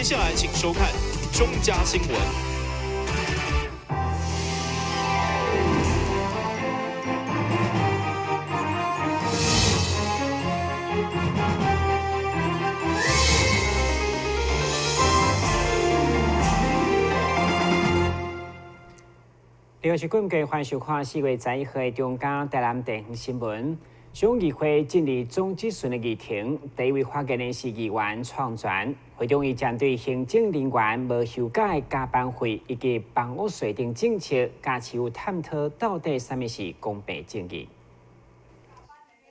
接下來請收看中嘉新聞。另外是今日歡迎收看4月11號的中嘉台南地方新聞。上議會進入總質詢的議程，第一位發言的是議員創全，會中伊針對行政人員無休假的加班費以及房屋稅等政策，共市府探討到底啥物是公平正義。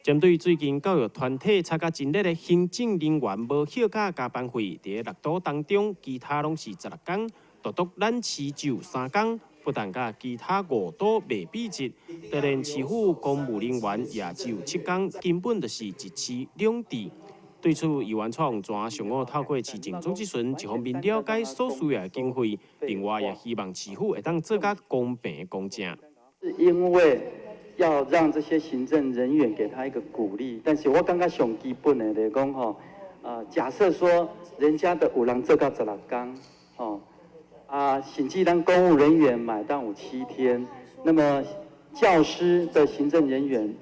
針對最近教育團體吵甲真熱的行政人員無休假加班費，佇咧六都當中，其他攏是16工，獨獨咱市只有3工。不但佮其他五都袂比齊，就連市府公務人員也只有7工，根本就是一市兩制。對此，議員蔡旺泉上午透過市政總質詢，一方面了解所需要的經費，另外也希望市府會當做較公平公正。是因為要讓這些行政人員給他一個鼓勵，但是我感覺上基本的來講吼，假設說人家的有人做到16工，吼。啊，甚至當公務人員嘛當有7天，那麼教師的行政人員，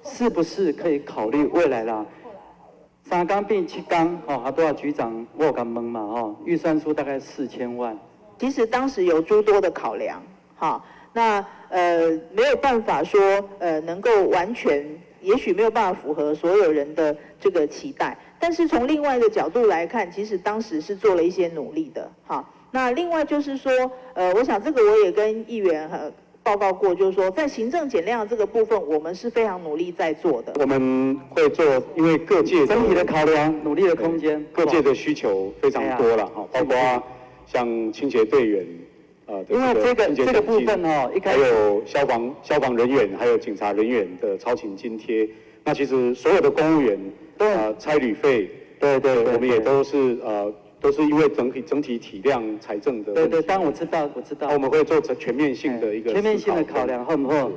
是不是可以考慮未來啦？3工變7工，哦，啊，拄仔局長我有共問嘛，哦，預算書大概4000萬。其實當時有諸多的考量，哈，那沒有辦法說能夠完全，也許沒有辦法符合所有人的這個期待，但是從另外一個角度來看，其實當時是做了一些努力的，哈。那另外就是說，我想這個我也跟議員報告過，就是說在行政減量這個部分，我們是非常努力在做的。我們會做，因為各界整體的考量，努力的空間，各界的需求非常多了哈，包括像清潔隊員，因為這個部分哦，一開還有消防人員，還有警察人員的超勤津貼。那其實所有的公務員，差旅費，我們也都是都是因為整體體量財政的。對對，當我知道，我知道。我們會做全面性的一個全面性的考量，好唔好？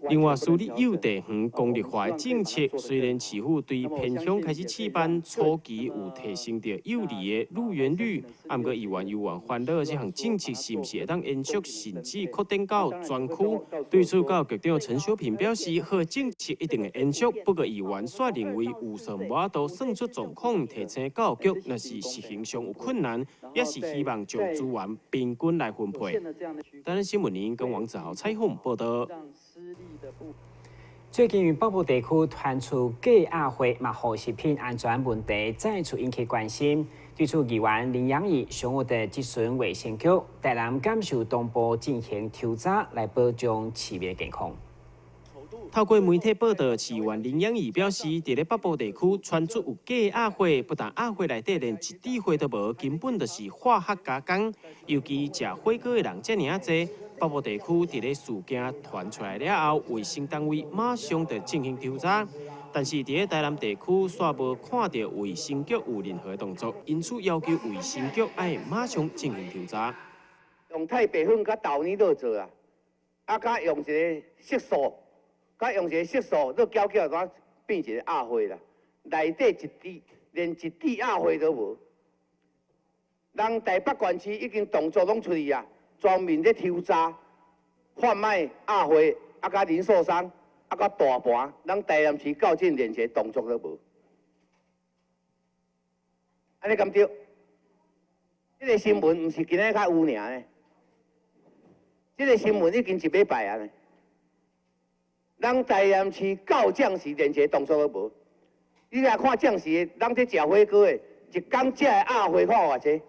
另外，私立幼稚園公立化的政策，雖然市府對偏鄉開始試辦，初期有提升著幼兒的入園率，啊，毋過議員猶原煩惱這項政策是毋是會當延續，甚至擴展到全區？對此，教育局長陳修平表示，好政策一定會延續，不過議員煞認為預算無法度算出狀況，提醒教育局若是實行上有困難，也是希望將資源平均來分配。台灣新聞林跟王子豪採訪報道。最近，北部地區傳出假鴨貨，嘛，予食品安全問題再次引起關心。對此，議員林養義上午就質詢衛生局，台南感受東部進行抽查來保障市民健康。透過媒體報道，市議員林養義表示，佇咧北部地區傳出有假鴨血，不但鴨血內底連一滴血都無，根本就是化學加工。尤其食火鍋的人遮爾仔濟，北部地區佇咧事件傳出來了後，衛生單位馬上就進行調查。但是佇咧台南地區，煞無看著衛生局有任何動作，因此要求衛生局愛馬上進行調查。用太白粉佮豆奶落做啊，啊，佮用一個色素。佮用一個色素，你攪起來，怎變一個鴨血啦？內底一滴，連一滴鴨血都無。人台北縣市已經動作攏出去啊，專門咧抽查販賣鴨血，啊，佮零售商，啊，佮大盤，咱台南市到這連一個動作都無。按呢敢對？這個新聞毋是今仔才有爾呢，這個新聞已經一禮拜啊。咱台南市到這時連一個動作都無，你來看這時，人佇食火鍋的，一工食的鴨血看有偌濟，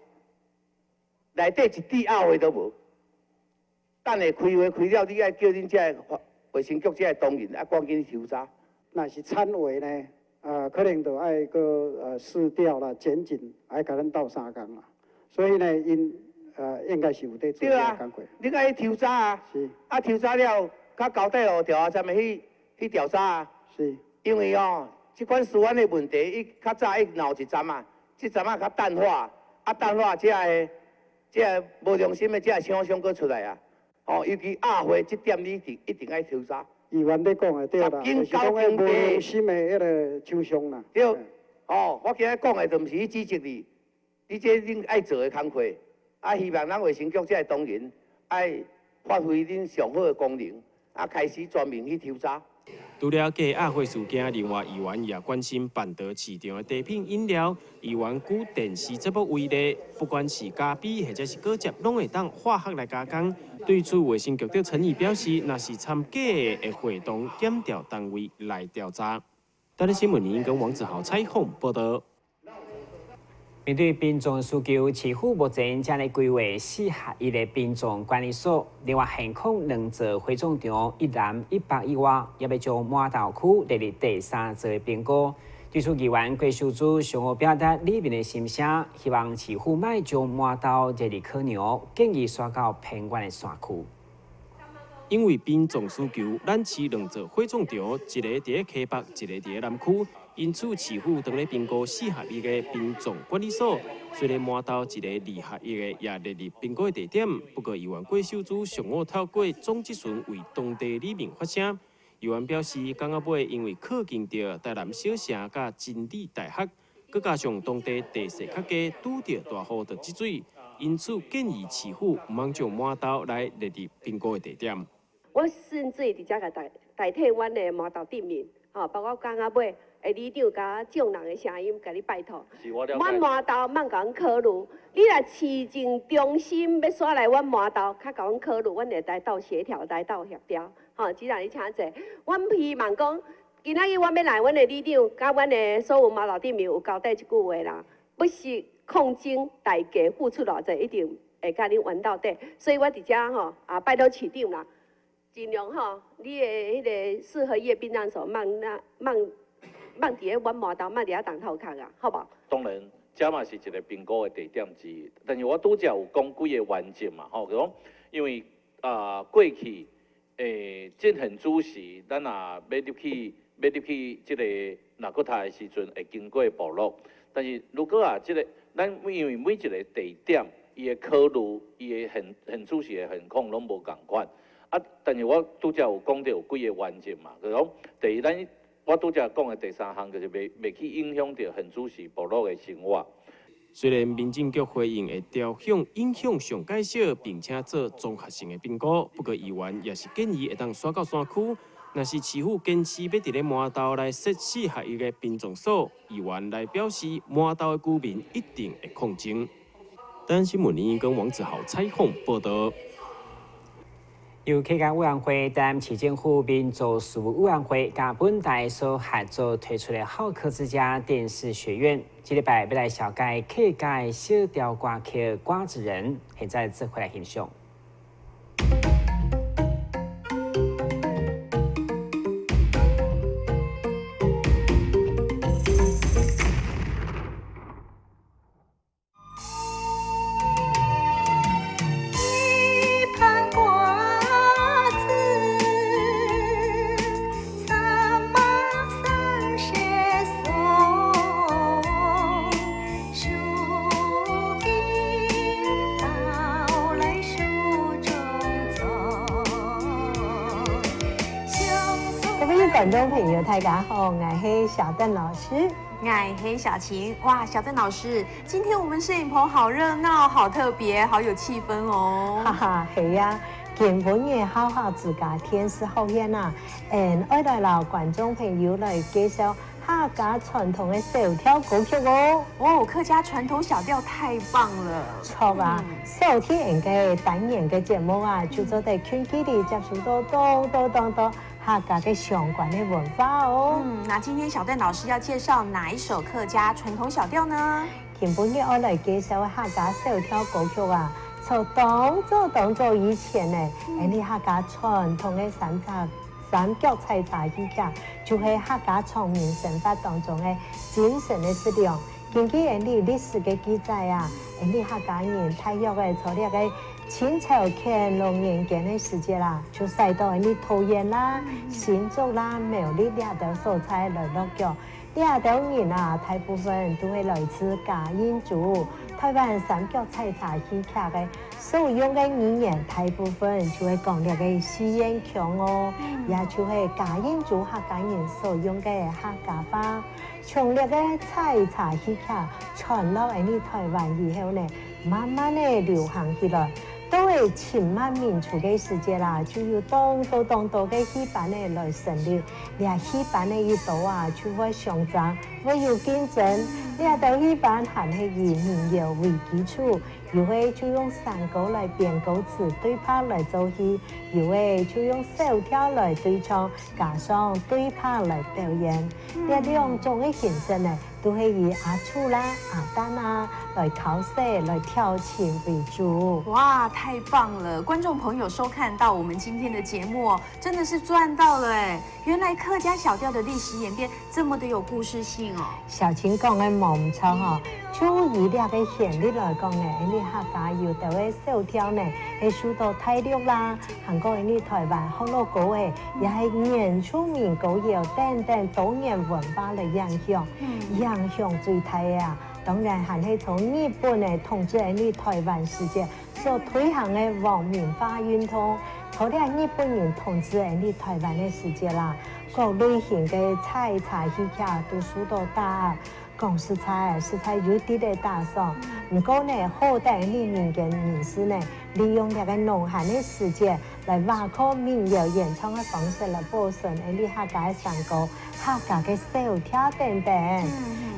內底一滴鴨血都無。等下開會開了，你愛叫恁這个衛生局這个同仁啊，趕緊抽查。若是產話呢，可能就愛閣試調啦、檢警，愛共咱鬥相共啦。所以呢，𪜶應該是有佇做這个工課。你愛去抽查啊？是。啊，抽查了。佮交代予調查站去去調查啊，是，因為哦，這款食安的問題，伊較早伊鬧一站啊，這站啊較淡化，啊淡化這个這个無良心的這个廠商閣出來啊，哦，尤其鴨血這點你一定一定愛抽查。議員咧講的對啦，就是講彼無良心的彼个廠商啦。對，哦，我今日講的就毋是去指責你，你這恁愛做的工課，啊，希望咱衛生局這个同仁愛發揮恁上好的功能，啊，開始全面去抽查。除了假鴨血事件，另外議員也關心板德市場的茶品飲料。議員舉電視節目為例，不管是咖啡或者是果汁，攏會當化學來加工。對此，衛生局長陳儀表示，若是摻假的，會會同檢調單位來調查。台視新聞跟王子豪採訪報道。面對殯葬需求，市府目前正咧規劃四合一的殯葬管理所。另外，現況兩座火葬場一南一北以外，也欲將麻豆區列入第三座的評估。對此，議員郭秀珠上午表達里民的心聲，希望市府莫將麻豆列入考量，建議徙到偏遠的山區。因為殯葬需求，咱市兩座火葬場，一个佇咧溪北，一个佇咧南區。因此，市府當咧評估四合一的殯葬管理所，雖然麻豆一个二合一的也列入評估的地點，不過議員郭秀珠上午透過總質詢為當地里民發聲。議員表示，港仔尾因為靠近著台南小城佮真理大學，閣加上當地地勢較低，拄著大雨就積水，因此建議市府毋通將麻豆來列入評估的地點。我甚至佇遮共代替阮的麻豆鎮民，吼，包括港仔尾的里長佮眾人的聲音，共你拜託。阮麻豆莫共阮考慮，你若市政中心欲徙來阮麻豆，較共阮考慮，阮會來鬥協調，來鬥協調。吼，只讓你請坐。阮希望講，今仔日阮欲來，阮的里長佮阮的所有麻豆鎮民有交代一句話啦，不惜抗爭代價付出偌濟，一定會共恁冤到底。所以我佇遮吼啊，拜託市長啦。盡量吼，你的彼个四合一的殯葬所，莫那莫莫佇咧阮麻豆，莫佇遐重頭殼啊，好無？當然，這嘛是一個評估的地點之一。但是我拄則有講幾个原則嘛，吼，就講因為啊，過去進行主時，咱若欲入去這个納骨塔的時陣，會經過部落。但是如果啊，這个咱因為每一個地點，伊的考慮，伊的現主時的現況攏無仝款。啊！但是我拄則有講著有幾个原則嘛，就是講第一，咱我拄則講的第三項就是袂去影響著現主時部落的生活。雖然民政局回應會調向影響上減少，並且做綜合性的評估，不過議員也是建議會當徙到山區。若是市府堅持欲佇咧麻豆來設四合一的殯葬所，議員來表示麻豆的居民一定會抗爭。台視新聞跟王子豪採訪報道。由客家委員會、台南市政府民族事務委員會佮本台所合作推出的好客之家電視學院，這禮拜欲來紹介客家的小調歌曲《瓜子仁》，現在做伙來欣賞。一盤瓜子，三媽30歲，樹頂到來樹中走。各位觀眾朋友，大家好，我係小鄧老師。𠊎係小晴，哇，小鄧老師，今天我們攝影棚好熱鬧，好特別，好有氣氛哦。哈哈，係呀，今晡日好客之家電視學院啊，愛來老觀眾朋友來介紹客家傳統的小調歌曲哦。哦，客家傳統小調太棒了。錯啊，小天個單元的節目啊，就做得近距離接觸到多多多多客家的相關的文化哦。嗯，那今天小鄧老師要介紹哪一首客家傳統小調呢？今晡日我來介紹客家小調歌曲啊，從當早當早以前呢，𠊎客家傳統的三腳採茶戲劇，就係客家常民生活當中的精神的食糧。根據𠊎哋歷史的記載啊，𠊎哋客家人大約的從這个清朝乾隆年間的時節啦，就使到𠊎哋桃園啦、新竹啦、苗栗兩條所在來落腳。兩條人啊，大部分都會來自嘉應州、台灣三腳採茶戲劇的所用的語言，大部分就會講這个四縣腔哦，也就是嘉義州客家人所用的客家話。從這个採茶戲劇傳到𪜶台灣以後呢，慢慢的流行起來。到了清末民初的時節啦，就有當多當多的戲班的來成立，這戲班的一多啊，就會相爭，會有競爭。這兜戲班還是以民謠為基礎，有的就用山歌來編歌詞對拍來做戲，有的就用小調來對唱，加上對拍來表演。這兩種的形式呢，都是以阿厝啦、阿旦啊來敲勢、來調情為主。哇，太棒了！觀眾朋友收看到我們今天的節目，真的是賺到了哎！原來客家小調的歷史演變這麼的有故事性哦。小青講的無毋錯吼，就以這个旋律來講呢，𪜶客家有兜的小調呢，會受到大陸啦、韓國、𪜶台灣、福佬歌的，也係原住民歌謠等等多元文化的影響，影響最大的啊，當然還是從日本的統治𪜶台灣時節所推行的皇民化運動，除了日本人統治𪜶台灣的時節啦，各類型的採茶戲劇都受到打壓。講實在，實在有啲的打賞。毋過呢，後代的民間人士呢，利用這个農閒的時節來挖掘民謠演唱的方式來保存𪜶客家的山歌、客家的小調等等。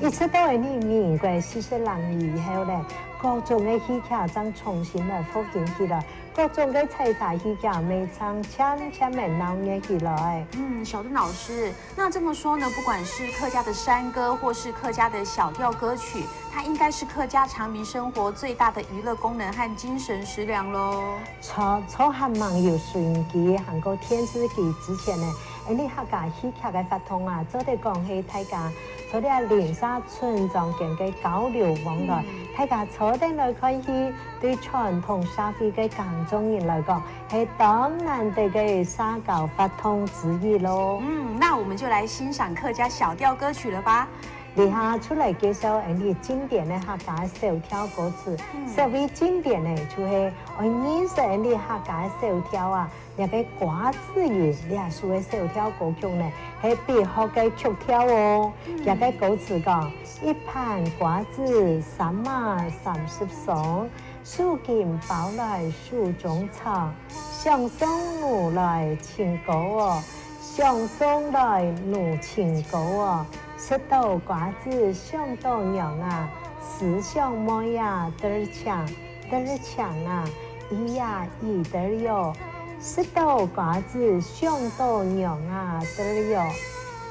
一直到𪜶民國40年以後呢，各種的戲劇將重新來復興起來，各種的採茶戲劇每場漸漸的鬧熱起來。嗯，小鄧老師，那這麼說呢？不管是客家的山歌，或是客家的小調歌曲，它應該是客家常民生活最大的娛樂功能和精神食糧囉。從從還沒有收音機、韓國電視機之前呢，𪜶客家戲劇的發通啊，做得講係大家做了鄰舍村莊間的交流往來，大家坐陣來看戲，對傳統社會的耕種人來講，係當難得的社交活動之一囉。嗯，那我們就來欣賞客家小調歌曲了吧。以下出來介紹𪜶經典的客家小調歌詞。所謂經典呢，就是我認識𪜶客家小調啊，那个歌子音，這首的小調歌曲呢，係別號的曲調哦。這个歌詞講：一盤瓜子三碼三十雙，數金包來手中藏，想送奴來情歌哦，想送來奴情歌哦。食到瓜子想到娘啊，思想妹呀得強得強啊，咿呀咿得喲。食到瓜子想到娘啊得喲，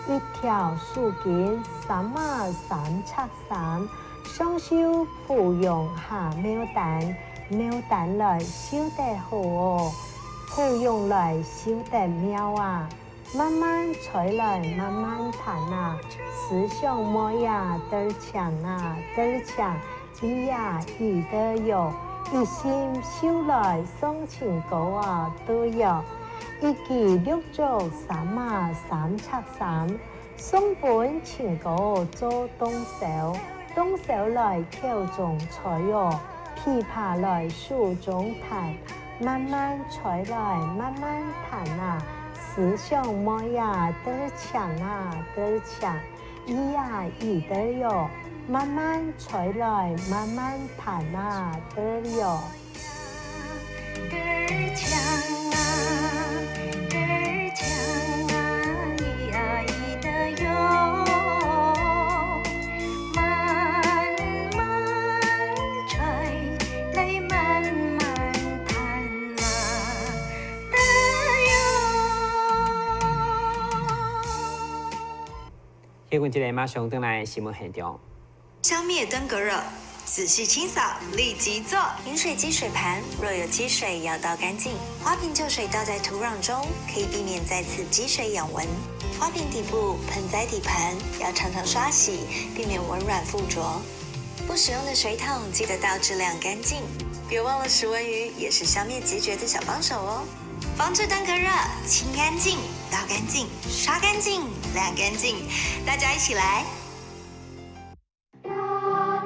一條數金三碼三七三，雙手芙蓉下牡丹，牡丹來繡得好哦，芙蓉來繡得妙啊。慢慢吹來慢慢彈啊，思想妹呀得強啊得強，咿呀咿得喲，一心繡來送情歌啊得喲，一記六組三碼三七三，送本情歌做洞簫，洞簫來口中吹喲，琵琶來手中彈，慢慢吹來慢慢彈啊。思想妹呀得強啊得強，咿呀咿得喲，慢慢吹來慢慢彈啊得喲。得強啊得強啊，咿呀咿得喲，慢慢吹來慢慢彈啊得喲。歇睏一下，馬上轉來新聞現場。消滅登革熱，仔細清掃，立即做。飲水機水盤若有積水，要倒乾淨。花瓶舊水倒在土壤中，可以避免再次積水養蚊。花瓶底部、盆栽底盤要常常刷洗，避免蚊卵附着。不使用的水桶記得倒置晾乾淨。別忘了食蚊魚也是消滅孑孓的小幫手哦。防治登革熱，清乾淨，倒乾淨，刷乾淨，晾乾淨，大家一起來。打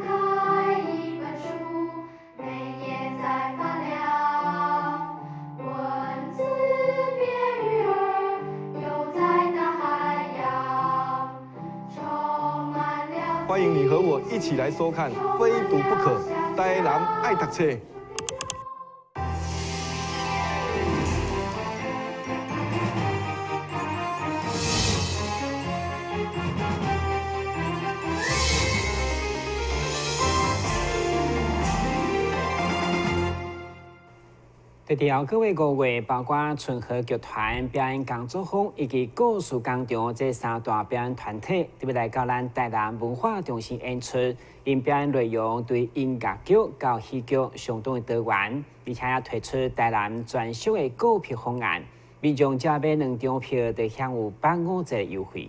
開一本書，歡迎你和我一起來收看《非讀不可》，台南愛讀冊。佇後個月五月，包括春和劇團表演工作坊以及故事工場這三大表演團體，特別來到咱台南文化中心演出。𪜶表演內容對音樂劇到戲劇相當的多元，而且也推出台南專屬的購票方案，民眾只要買兩張票，就享有八五折優惠。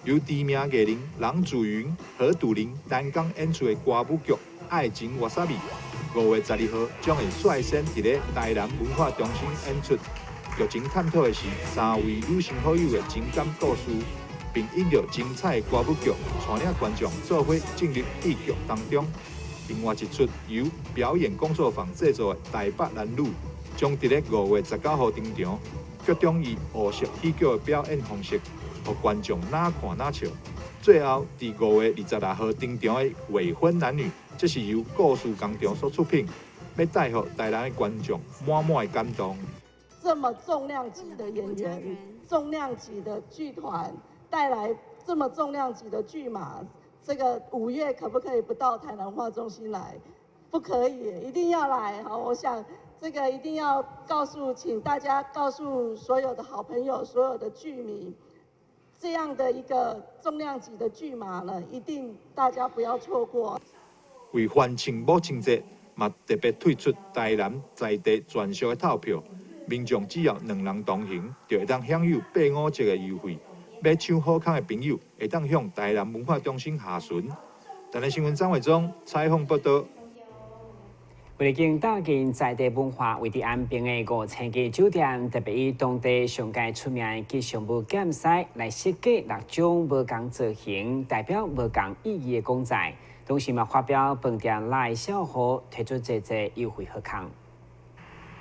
由知名藝人郎祖筠、何篤伶擔綱演出的歌舞劇《愛情わさび》，5月12號將會率先佇咧台南文化中心演出。劇情探討的是三位女性好友的情感故事，並引入精彩的歌舞劇，帶領觀眾做伙進入戲劇當中。另外一齣由表演工作坊製作的《台北男女》，將佇咧5月19號登場。劇中以烏色喜劇的表演方式，予觀眾哪看哪笑。最後，佇5月26號登場的《未婚男女》，這是由故事工場所出品，欲帶予台南的觀眾滿滿的感動。這麼重量級的演員，重量級的劇團，帶來這麼重量級的劇碼，這個5月可不可以不到台南文化中心來？不可以，一定要來。好，我想這個一定要告訴，請大家告訴所有的好朋友、所有的劇迷，這樣的一個重量級的劇碼呢，一定大家不要錯過。為歡慶母親節，嘛特別推出台南在地專屬的套票，民眾只要兩人同行，就會當享有八五折的優惠。欲搶好康的朋友，會當向台南文化中心查詢。台南新聞張偉忠採訪報道。為了經搭建在地文化，位佇安平的五星級酒店，特別以當地上蓋出名的吉祥物劍獅來設計六種無仝造型，代表無仝意義的公仔。同時嘛，發表飯店來小號推出濟濟優惠好康。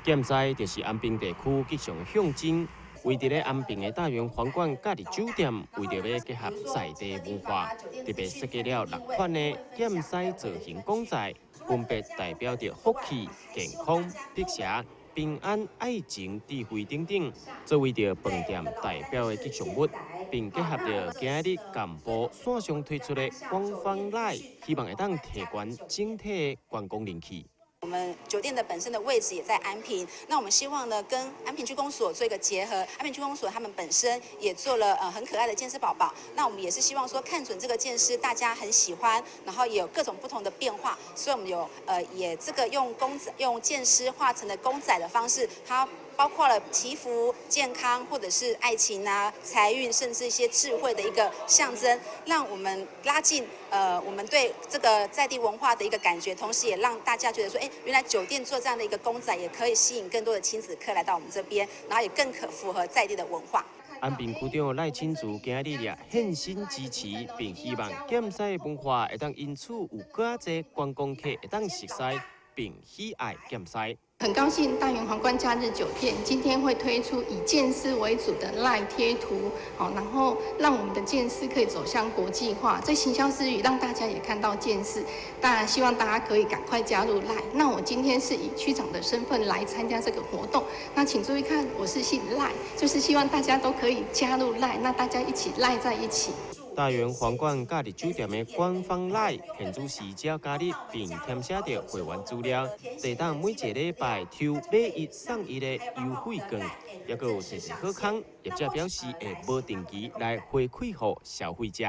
劍獅就是安平地區吉祥的象徵。位佇咧安平的大圓皇冠假日酒店，為著欲結合在地文化，特別設計了六款的劍獅造型公仔，分別代表著福氣、健康、辟邪、平安、愛情、智慧等等，作為著飯店代表的吉祥物，並結合著今仔日幹部線上推出的官方 LINE，希望會當提懸整體的觀光人氣。我們酒店的本身的位置也在安平，那我們希望呢跟安平區公所做一個結合。安平區公所他們本身也做了很可愛的劍獅寶寶，那我們也是希望說看準這個劍獅大家很喜歡，然後也有各種不同的變化，所以我們有也這個用公仔用劍獅畫成的公仔的方式，它包括了祈福、健康或者是愛情啊、財運，甚至一些智慧的一個象徵，讓我們拉近我們對這個在地文化的一個感覺，同時也讓大家覺得說，哎，原來酒店做這樣的一個公仔，也可以吸引更多的親子客來到我們這邊，然後也更可符合在地的文化。安平區長賴清竹今日也現身支持，並希望劍獅文化會當因此有更多觀光客會當熟悉並喜愛劍獅。很高興大圓皇冠假日酒店今天會推出以劍獅為主的 LINE 貼圖，好，然後讓我們的劍獅可以走向國際化，在行銷之餘，讓大家也看到劍獅。當然，希望大家可以趕快加入 LINE。那我今天是以區長的身份來參加這個活動，那請注意看，我是姓賴，就是希望大家都可以加入 LINE，那大家一起賴在一起。大圓皇冠假日酒店的官方 LINE，現主時只要加入並填寫著會員資料，就當每一個禮拜抽買一送一的優惠券，抑閣有濟濟好康。業者表示會無定期來回饋予消費者。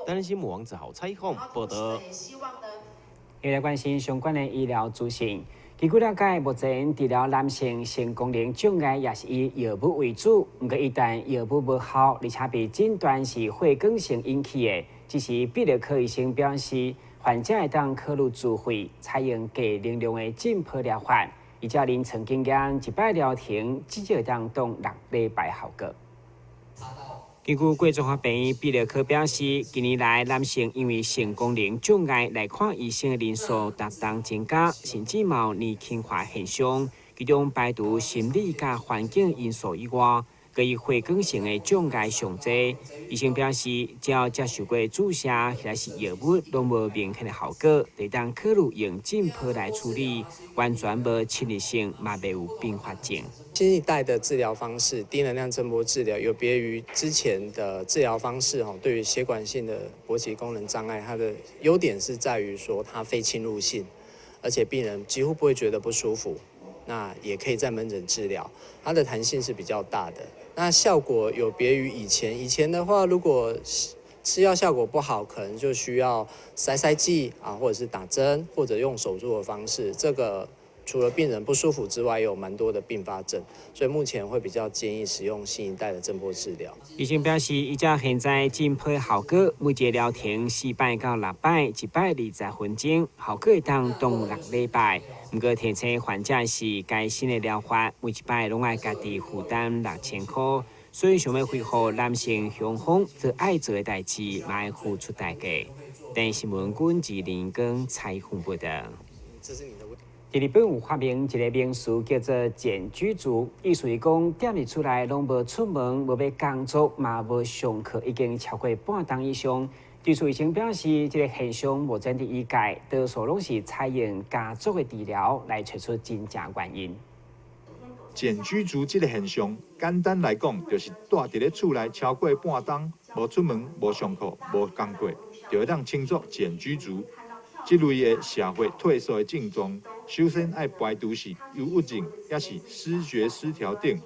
台南新聞王子豪採訪報道。又來關心相關的醫療資訊。據了解，目前治療男性性功能障礙也是以藥物為主。毋過一旦藥物無效，而且被診斷是血管性引起的，這時泌尿科醫生表示，患者會當考慮自費採用低能量的浸泡療法。依照臨床經驗，一擺療程至少會當擋6禮拜效果。根據貴綜合病院泌尿科表示，近年來男性因為性功能障礙來看醫生的人數逐冬增加，甚至嘛有年輕化現象。其中排除心理佮環境因素以外，閣以血管性的障礙上濟。醫生表示，只要接受過注射或者是藥物，攏無明顯的效果，會當考慮用震波來處理，完全無侵入性，嘛袂有併發症。新一代的治療方式，低能量震波治療，有別於之前的治療方式。吼，對於血管性的勃起功能障礙，它的優點是在於說它非侵入性，而且病人幾乎不會覺得不舒服。那也可以在門診治療，它的彈性是比較大的。那效果有別於以前，以前的話，如果吃藥效果不好，可能就需要塞塞劑啊，或者是打針，或者用手術的方式。這個除了病人不舒服之外，也有蠻多的併發症，所以目前會比較建議使用新一代的震波治療。醫生表示，依照現在震波效果，每一個療程4擺到6擺，一擺20分鐘，效果會當長6禮拜。毋過提醒患者是該新的療法，每一擺攏愛家己負擔6000箍，所以想欲恢復男性雄風，做愛做的代誌，嘛愛付出代價。電視新聞軍志連光採訪報道。佇日本有發明一個名詞叫做“繭居族”，意思是講，踮佇厝內攏無出門、無欲工作、嘛無上課，已經超過半冬以上。對此醫生表示，這個現象目前佇醫界多數攏是採用家族的治療來揣出真正原因。繭居族這個現象，簡單來講，就是蹛佇咧厝內超過半冬，無出門、無上課、無工作，就會當稱作繭居族。這類的社會退縮的症狀，首先愛排除是憂鬱症，抑是思覺失調等。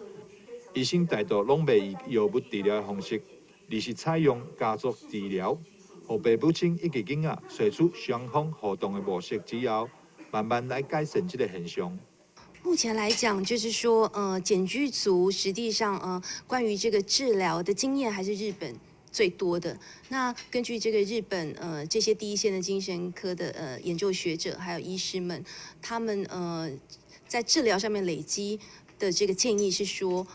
醫生大多攏袂以藥物治療的方式，而是採用家族治療，予爸母親以及囡仔揣出雙方互動的模式之後，慢慢來改善這個現象。目前來講，就是說，繭居族實際上，關於這個治療的經驗，還是日本最多的。那根據這個日本，這些第一線的精神科的研究學者，還有醫師們，他們在治療上面累積的這個建議是說，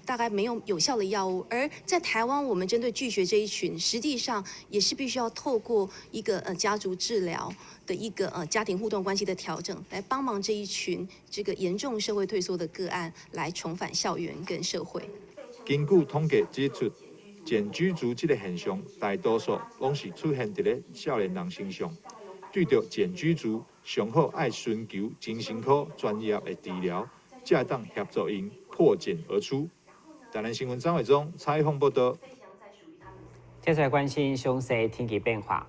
大概沒有有效的藥物。而在台灣，我們針對拒學這一群，實際上也是必須要透過一個家族治療的一個家庭互動關係的調整，來幫忙這一群這個嚴重社會退縮的個案來重返校園跟社會。根據統計指出，繭居族這個現象，大多數攏是出現佇咧少年人身上。對著繭居族，上好愛尋求精神科專業的治療，才會當協助𪜶破繭而出。台南新聞張偉忠採訪報道。接下來關心詳細天氣變化。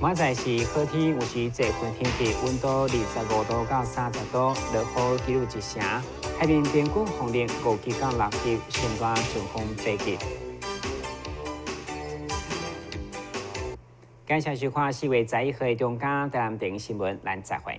明仔載是好天，有時濟雲天氣，溫度25度到30度，落雨幾率1成。海面平均風力5級到6級，上大陣風8級。感謝收看4月11號的中嘉台南電視新聞，咱再會。